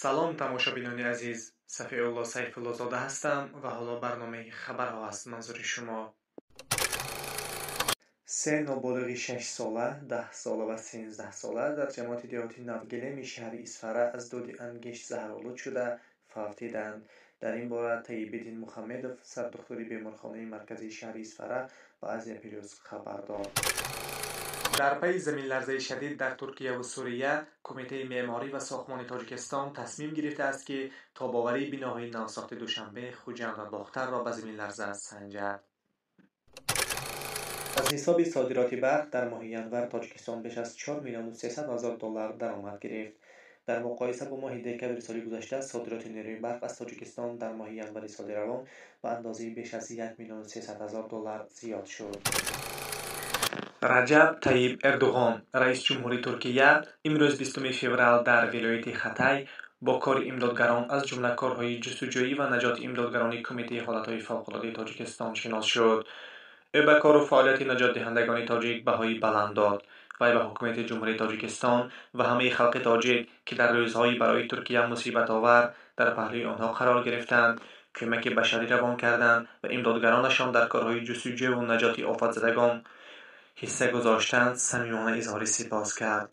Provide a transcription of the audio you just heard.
Салом, тамошобинони азиз, Сафиулло Сайфуллозода ҳастам ва ҳоло барномаи хабарҳо аст манзури шумо. Се ноболиғи 6-сола, 10-сола ва 13-сола дар ҷамоати деҳоти Навгилеми шаҳри Исфара аз дуди ангишт заҳролуд шуда фавтиданд. Дар ин бора Таибиддин Мухаммедов, сардухтури беморхонаи марказии шаҳри Исфара, ба Азия Плюс хабар дод. Дар пайи заминларзаи шадид дар Туркияву Сурия, Кумитаи меъморӣ ва сохтмони Тоҷикистон тасмим гирифтааст, ки тобоварии биноҳои навсохти Душанбе, Хуҷанд ва Бохтарро ба заминларза санҷад. Аз ҳисоби содироти барқ дар моҳи январ Тоҷикистон беш аз 4 миллиону 300 ҳазор доллар даромад гирифт. Дар муқоиса бо моҳи декабри соли гузашта, содироти нерӯи барқ аз Тоҷикистон дар моҳи январи соли равон ба андозаи беш аз 1 миллиону 300 ҳазор доллар зиёд шуд. Раҷаб Тайиб Эрдуғон, раиси ҷумҳури Туркия, имрӯз 20 феврал дар вилояти Хатай бо кори имдодгарон, аз ҷумла корҳои ҷустуҷӯӣ ва наҷоти имдодгарони Кумитаи ҳолатҳои фавқулодаи Тоҷикистон шинос шуд. Ӯ ба кору фаъолияти наҷотдиҳандагони тоҷик баҳои баланд дод. Вай ба ҳукумати Ҷумҳурии Тоҷикистон ва ҳамаи халқи тоҷик, ки дар рӯзҳои барои Туркия мусибатовар дар паҳлӯи онҳо қарор гирифтанд, кӯмаки башарӣ равон карданд ва имдодгаронашон дар корҳои ҷустуҷӯву наҷоти офатзадагон ҳисса гузоштанд, самимона изҳори сипос кард.